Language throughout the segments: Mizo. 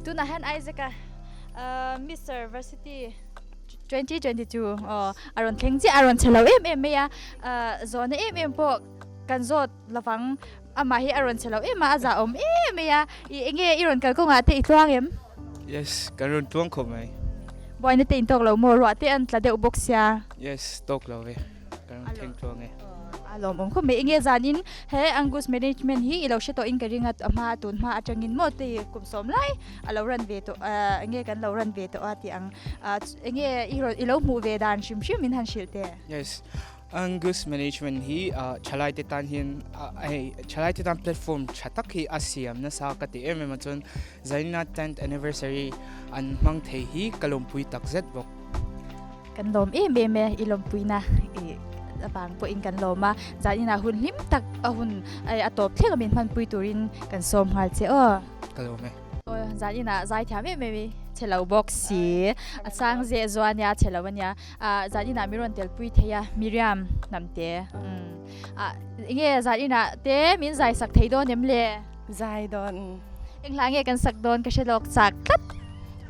Tunah hian Isaac-a Mister Varsity 2022 aw a rawn thleng chiah a rawn chhe lo em em mai a, zawhna em em pawh kan zawt lovang amah hi a rawn chhe lo em a, a zahawm em mai a, i enge i rawn kal kawngah te i tluang em? Yes, kan rawn tluang khawp mai. Buaina te in tawk lo maw? Ruah te an tla deuh bawk sia. Yes, tawk lo ve. Kan rawn thleng tluang e. A lawmawm khawp mai. Enge zanin he Angus Management hi i lo hre tawhin ka ring a, a hma tun hma atangin maw tei kum sawm lai a lo run ve tawh enge kan lo run ve tawh a tih ang. Enge i rawn i lo hmuh ve dan hrim hrim in han hrilh teh. Yes, Angus Management hi thalai te tan hian hei thalai te tan platform tha tak hi a siam nasa ka ti em em a chuan Zaina tenth anniversary an hmang thei hi ka lawmpui takzet bawk. Kan lawm em em e, i lawmpuina i avang pawhin kan lawm a, zaninah hun hlim tak a hun a tawp thleng a min hmanpui turin kan sawm nghal che aw. Ka lawm e. Aw zaninah zaithiam em em i che lo bawk si, a sang zeh zuah ania, a che lo ania, zaninah min rawn telpui thei a, Miriam Hnamte enge zaninah te min zai sak thei dawn em le? Zai dawn. Eng hla nge kan sak dawn ka hre lawk chak tlat.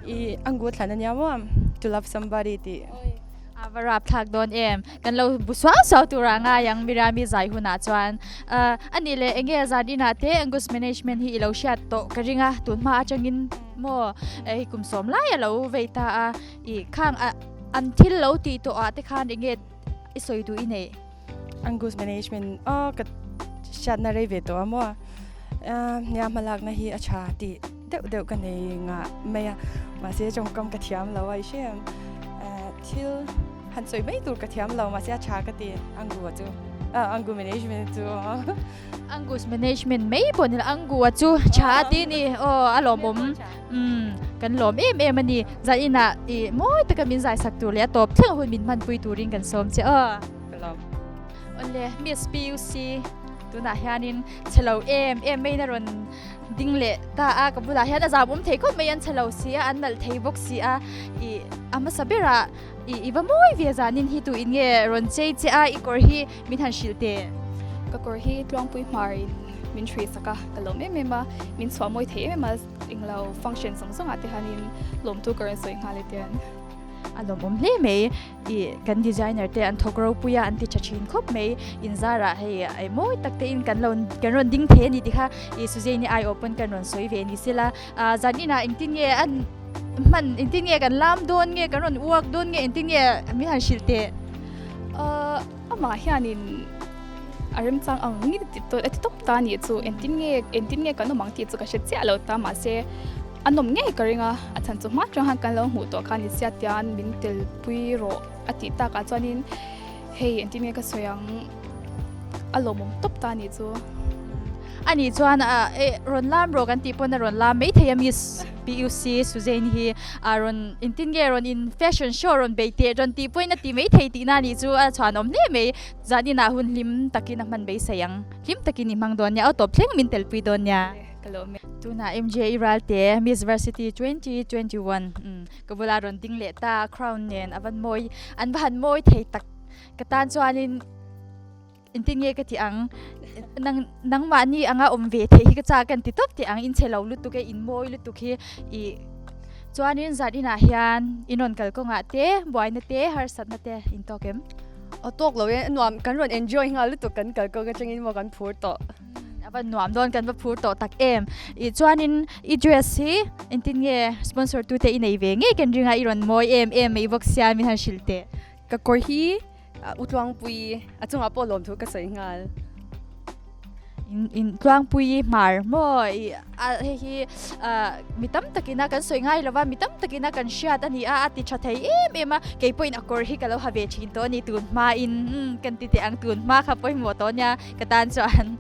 I angu thlan ania maw to love somebody tih. Oi a va rap thlak dawn em. Kan lo bu suau suau tur ah ngai ang Miriami zai hunah chuan. Anih leh enge zan inah te Angus Management hi i lo hriat tawh ka ring a tun hma atangin maw hei kum sawm lai a lo vei ta a i khang an thil lo tih tawh ah te khan enge i sawi duh i neih. Angus Management aw ka hriatna rei ve tawh a maw nia hmalakna hi a tha tih deuh deuh ka nei ngah mai a mahse tawngkam ka thiam lo a i hre em thil han sawi mai tur ka thiam lo mahse a tha ka ti Angu a chu Angu Management chu Angus Management mai pawh ni lo Angu a chu tha a ti ni aw a lawmawm umm kan lawm em em a ni zaninah ih mawi taka min zai sak tur leh a tawp thleng hun min hmanpui turin kan sawm che aw. Ka lawm. Awle Miss PUC tunah hianin chhe lo em em maiin a rawn ding leh ta a, ka bulah hian a zam awm thei khawp mai an chhe lo si a, an nalh thei bawk si a, ih a hmasa berah ih i va mawi ve zanin hi tuin nge rawn chei che a, i kawr hi min han hrilh teh. Ka kawr hi Tluangpui hmarin min hrui sak a, ka lawm em em a, min chhuah mawi thei em em a, englo function zawng zawngah te hianin lawmtu ka rawn sawi nghal e tian. A lawmawm hle mai. Ih kan designer te an thawk ropui a an ti tha thin khawp mai inzarah hei eh mawi tak te in kan lo kan rawn ding thei a ni tih kha ih Suzanne-i ai awh pawn kan rawn sawi ve ni sela ah zaninah engtin nge an hman engtin nge kan lam dawn nge kan rawn uak dawn nge engtin nge min han hrilh teh. Ahh amah hianin a remchang ang nge ti tawp ta a nih chu engtin nge engtin nge kan awm ang tih chu ka hre chiah lo ta mahse A nawm ngei ka ring a, a chhan chu hma tang khan kan lo hmuh tawh kha ni sia tian min telpui rawh a tih takah chuanin hei engtin nge ka sawi ang a lawmawm tawp ta a nih chu. A nih chuan eh rawn lam rawh kan tih pawn a rawn lam maithei a Miss PUC Suzanne hi a rawn engtin nge rawn in fashion show rawn bei teh rawn tih pawhin a ti maithei tihna a nih chu a chhuanawm hle mai. Zaninah hun hlim takin a hman beisei ang, hlim takin i hmang dawn nia, aw tawp thleng min telpui dawn nia. Ka lawm e. Tunah MJ Ralte Miss Varsity 2021 ka bula rawn ding leh ta crown nen a van mawi an va han mawi thei tak ka tan chuanin engtin nge ka ti ang nang nangmahni anga awm ve theih hi ka chak an ti tawp teh ang in chhe lo lutuk e in mawi lutuk hi ih chuanin zan inah hian in rawn kal kawngah te buaina te harsatna te in tawk em? Aw tawk lo e nuam kan rawn enjoy nghal lutuk kan kal kawng atangin maw kan phur tawh. A va nuam dawn kan va phur tawh tak em. Ih chuanin i dress hi engtin nge sponsor tu te i nei ve ngei kan ring a i rawn mawi em em mai bawk sia min han hrilh teh. Ka kawr hi Utluangpui a chungah pawh lawmthu ka sawi nghal. In in Tluangpui hmar maw i a hei hi mi tam takina kan sawi ngai lova mi tam takina kan hriat a ni a a ti tha thei em em a kei pawhin a kawr hi ka lo ha ve thin tawh a ni tun hmain kan ti teh ang tun hma kha pawimawh tawh ania Ka tan chuan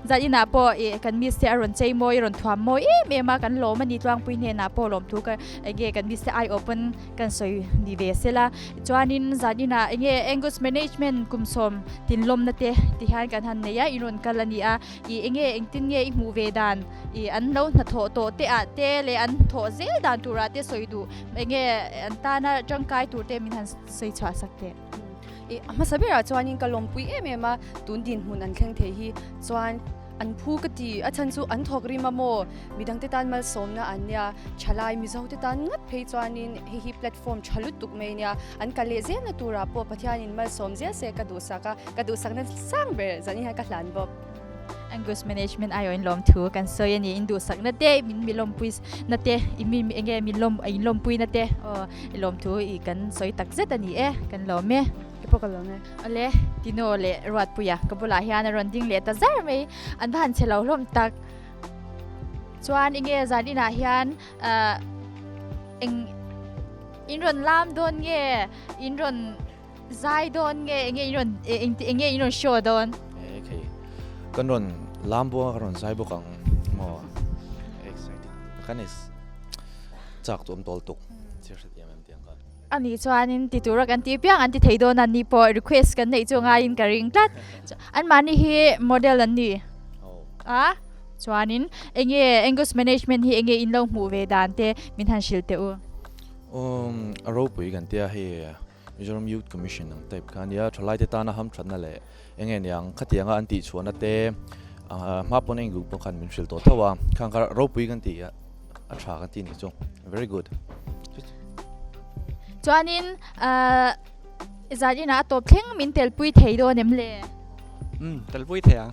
zan inah pawh ih kan miss te a rawn chei mawi a rawn thuam mawi em em a, kan lawm a ni Tluangpui hnenah pawh lawmthu ka enge kan miss te ai open kan sawi ni ve sela. Chuanin zan inah enge Angus Management kum sawm tinlawmna te ti hian kan han nei a, in rawn kal a ni a, ih enge engtin nge i hmuh ve dan ih an lo hnathawh tawh te ah te leh an thawh zel dan turah te sawi duh enge an tana tangkai tur te min han sawi chhuah sak teh. I a hmasa berah chuanin ka lawmpui em em a, tun dinhmun an thleng thei hi chuan An phu ka ti, a chhan chu an thawk rim a maw? Midangte tan malsawmna an nia, thalai Mizote tan ngat phei chuanin hei hi platform tha lutuk mai nia, an kal leh zelna turah pawh Pathianin malsawm zel se ka duhsak a, ka duhsakna sang ber zanin hian ka hlan bawk. Angus Management aiawhin lawmthu kan sawi a ni, in duhsakna te, min mi lawmpui na te, i mi enge min lawm in lawmpui na te aw i lawmthu i kan sawi tak zet a ni e, kan lawm e. Ke pawh ka lawm e. Awle, Tino leh Ruatpuia ka bulah hian a rawn ding leh ta zar mai, an va han chhe lo hlawm tak. Chuan enge zan inah hian eng in rawn lam dawn nge in rawn zai dawn nge enge in rawn enge in rawn show dawn? E khei kan rawn lam bawk a kan rawn zai bawk ang maw excited kan is chak chu awm tawl tuk thil hret em em tiang khan. Ani chuanin ti tura kan tih piang an ti thei dawn a ni pawh request kan neih chu ngaiin ka ring tlat. Anmahni hi model an ni a, chuanin enge Angus Management hi enge in lo hmuh ve dan te min han hrilh teh u. Umm a ropui kan tia hei Mizoram Youth Commission ang type kha ania thalaite tana hamthatna leh enge niang khatianga an tihchhuahna te hma pawn eng group pawh khan min hrilh tawh tho a, khang kha ropui kan tih a a tha kan tih ni chu very good. Chuanin zan inah a tawp thleng min telpui thei dawn em le? Umm telpui thei ang.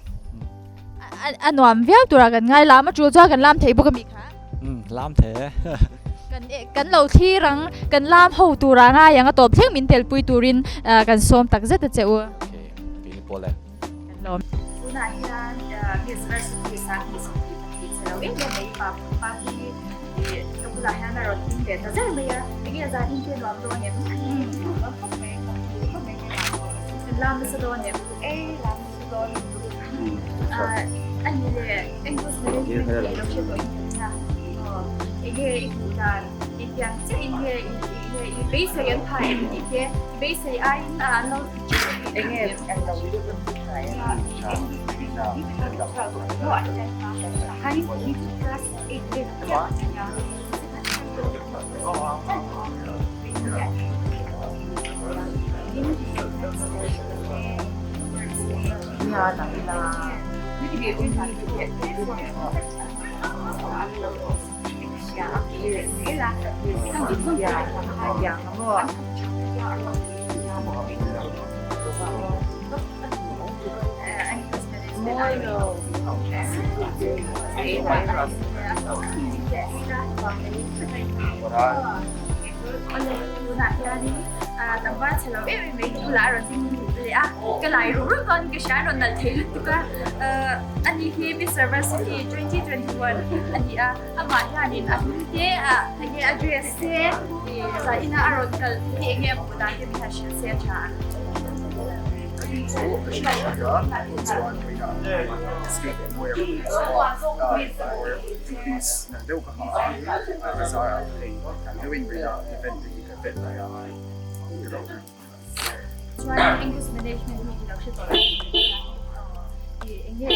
A nuam viau turah kan ngai lam a tul chuan kan lam thei bawk a mi kha? Umm lam thei e. Kan kan lo thlir ang kan lam ho turah ngai ang a tawp thleng min telpui turin kan sawm tak zet a che u. Okay, keini pawh le. Kan lawm. Tunah hian Miss Varsity 2024 chhe lo em em mai pa pa hi ka bulah hian a rawn ding ve ta zel mai a, enge zan in te nuam dawn em? Nuam khawp mai, ka phur khawp mai keimah pawh. Kan lam nasa dawn em? Ei lam nasa dawn A ni le, Angus Management hi i lo hre tawh in ka ring a, enge i hmuh dan, engtiang chiah in nge i beisei an phai em tih te, i beisei aiin an lo Amah hianin a hming te a enge a dress te zah ina a rawn kal te hi enge a hmuh dan te min han hrilh se a tha ang. Chuan English management hi i lo hre tawh lo tih enge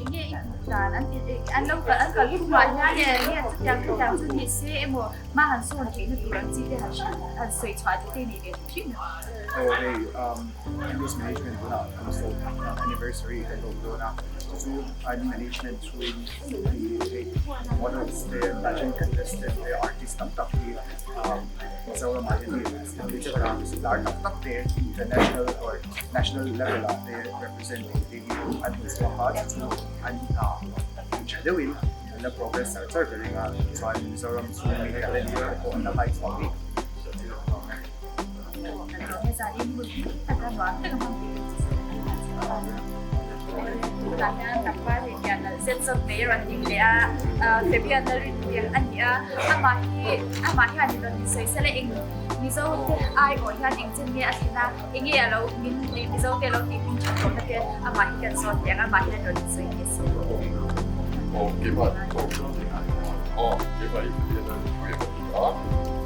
enge i hmuh dan an ti an lo kal an kal khumah hian enge chutiang chutiang chu ni se emaw hma han sawn theihna tur ang chi te han han sawi chhuah duh te nih ve hrim hrim lo. Aw hei English management tunah kan sawi anniversary kan lo dawn a chu chu an management chhuin hei models te pageant contestant te artist tam tak hi Mizoramah hian hei Lar tak tak te international or national level ah te represent thei te hi an hmu chhuak a chu chu an tha deuhin an la progress char char ka ring a chuan Mizoram chu mi talent te pawh an la hai chhuak bik. Mizo te aiawh hian engchen nge a thlen a, enge a lo min Mizo te lo tih hming that lohna te amah hi kan zawn teh ang a, amah hian rawn insawi nge se. Aw keimah aw aw keimah hi Pathian a rinpui ka ti a,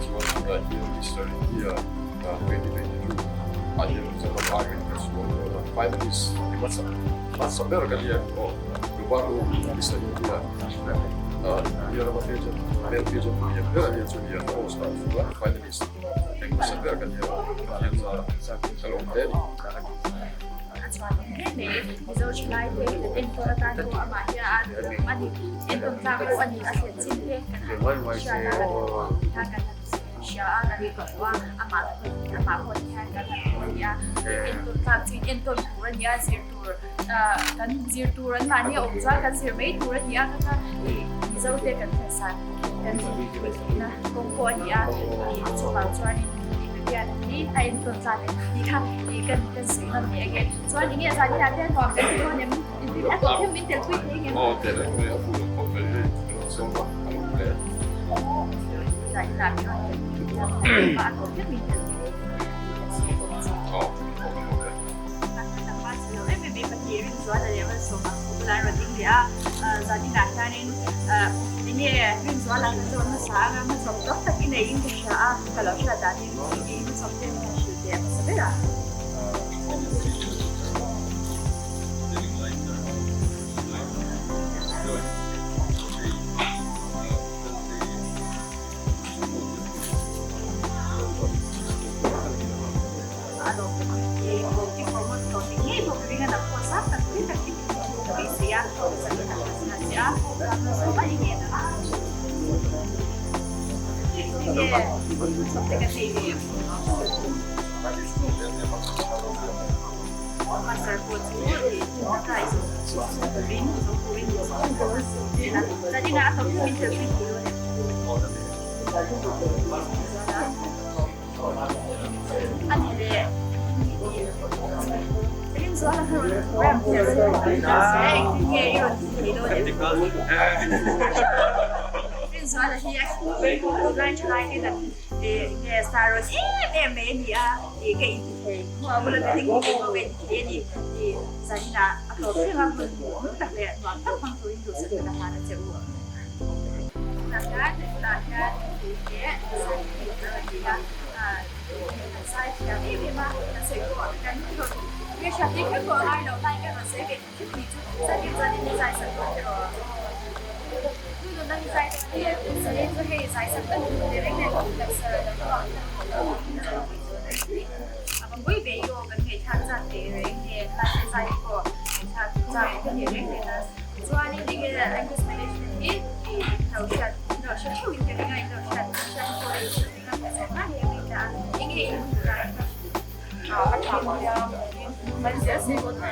chuan tunah hian Mister India 2022 ah hian Mizoram aiawhin ka chhuak dawn a, finalist ni hmasa hmasa ber ka nia aw Dubaru Mister India India rama pageant male pageant lian ber a nia chu nia host ah chuan finalist eng hmasa ber ka nia Pathian zara ka lo awm hle a ni. chhuan awm hle mai. Mizo thalai te kan enkawl atan pawh amah hian a duhawm a ni. Entawn tlak pawh a ni. A thlen chin te kan han hriat a, kan han kan han hria a, kan han hmu a, amah amah pawh ti hian kan han hmu a ni a. Entawn tlak chu in entawn tur a ni a, zir tur kan zir tur an mahni a awm chuan kan zir mai tur a ni a, kha kha Mizo te kan hriatsan kan puitlina kawng pawh a ni a, chuvang chuanin Vivian hi a entawn tlak em tih kha kan kan sawi ngam ni enge. Chuan enge zan hian te nuam kan ti dawn em? A tawp hian min telpui thei ngem? Aw tel e, a fuh lo khawp mai hei, ka lo sawm a, a lo hle. Zan hian min rawn telpui thei a, a tawp hian min telpui thei kan sawi bawk che. Aw, aw ka lawm e. Tlangval chhe lo em em mai pahnih Rinzuala leh Malsawma ka bulah an rawn ding leh a, zaninah hianin enge Rinzuala ka zawn hmasa anga hmachhawp tam tak i neiin ka hria a, ka lo hriat danin i hmachhawp te min han hrilh teh hmasa ber a. A lawm bawk ang che. I promote tawh tih ngei bawk ring a nang pawh zam tak tui tak i tih chu ka beisei a, zan i tak ka zia che a, ram a i ngen ang a. Enge chawp te ka nei ve. Master pawh chu i taka i zawh turin zawh turin zan inah a tawp min tel pui thei dawn em? A ni leh Rinzuala kha rawn program kher se engtin nge i rawn ti thei dawn em? Rinzuala hi a tunlai thalai ten an nge star rawn em em mai a ni a, ih ka inti thei hmuh a bula ka ding hi keipawh ka inti thei a ni tih zaninah a tawp thleng a hun hmuhawm tak leh nuam tak hmang turin duhsakna ka hlan a che u. Tunah hian tunah hian tui leh zai hi a rawn ti a, an zai thiam em em a, kan sawi pawh kan rawn hriat tir kher pawh a ngai lo hnai kan rawn sawi ve thei thei ni chu zanin chuanin i zai sak dawn tiraw? Tu nun ang i zai dawn e, zanin chu hei zai sak ka duh teh reng nen taksa lo ruak a va mawi ve i aw kan ngaihthlak chak teh reng nen lai zai pawh ngaihthlak chak teh reng nen a. Chuanin enge Angus Management hi i lo hriat lo hre theuhin ka ring a, in lo hriat hriat pawh i ring a, ka zawh mai em em a, enge in hmuh dan kha? A tha mai a, man zel se pawh tha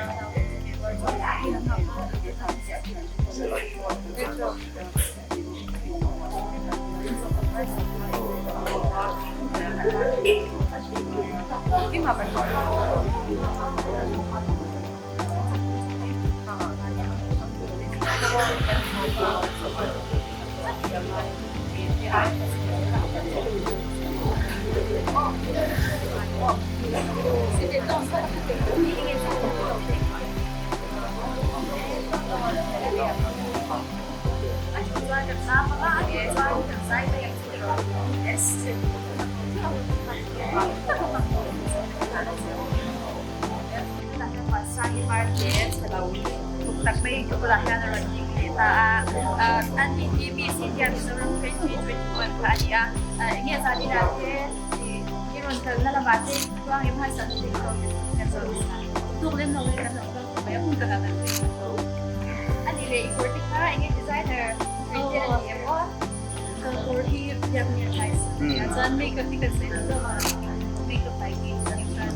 Tak mai ka bulah hian a rawn ding leh ta a, an ni hi Miss India Mizoram 2021 kha a ni a, enge zan inah te i rawn kalna lamah te tluang em harsatna te i tawk em kan zawh nasa tuk lem lo in kan lo tluang khawp mai a hun takah kan tui kha tho a ni leh i kawr te kha enge designer hrui te a ni em aw ka kawr hi biak nge a tlai sak a nia chuan makeup hi kan sawi lo a makeup by Kate a ni chuan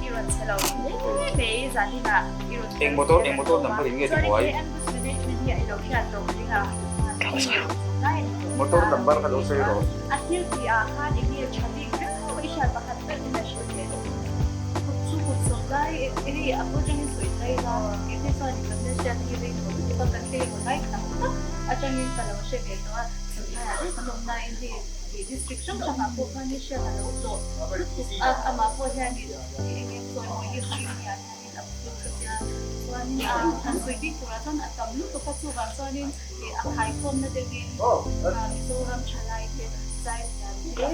I rawn chhe lo hle mai zaninah i rawn Eng motor eng motor number in nge ti buai? Motor number kha lo sawi rawh. A thil tih ah khan eng nge tha bik viau i hriat pakhat tal in a hrilh ve. Kut chu kut sawm lai hei a bul atangin sawi tai ila keini chuan in kan hriat hi rei tawh lutuk a kan tlei emaw lai tam tak atangin ka lo hre ve tawh a tunlaiah daih kan awm laiin hei Tih district hrang hrangah pawh khanin hriat a lo hlawh lutuk a, amah pawh hianin eng eng sawi mawi hi pui nia hianin a phu ka tia. Chuanin a han sawi bik turah chuan a tam lutuk a, chuvang chuanin ih a khaikhawmna deuhin Mizoram thalai te, zaithiam te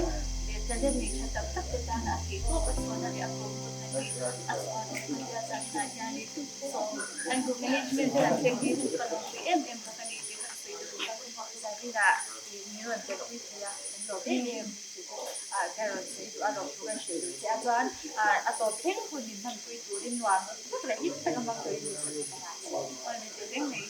leh talent nei tha tak tak te tan a tih tawp a chhuahna leh a promote na hi a chhuah lutuk a tia chuan tunah hianin sawm an group management te an thleng hi chu ka lo pui em em bawk a ni tih kha ka sawi duh a. Zaninah Tih min rawn telh pui thei a, kan lawm em em. ka rawn sawi duh a, lawmthu kan hrilh duh che a. Chuan a tawp thleng hun min hmanpui turin nuam tak leh hlim taka hmang turin duhsakna ka hlan che. Aw ni teh reng mai.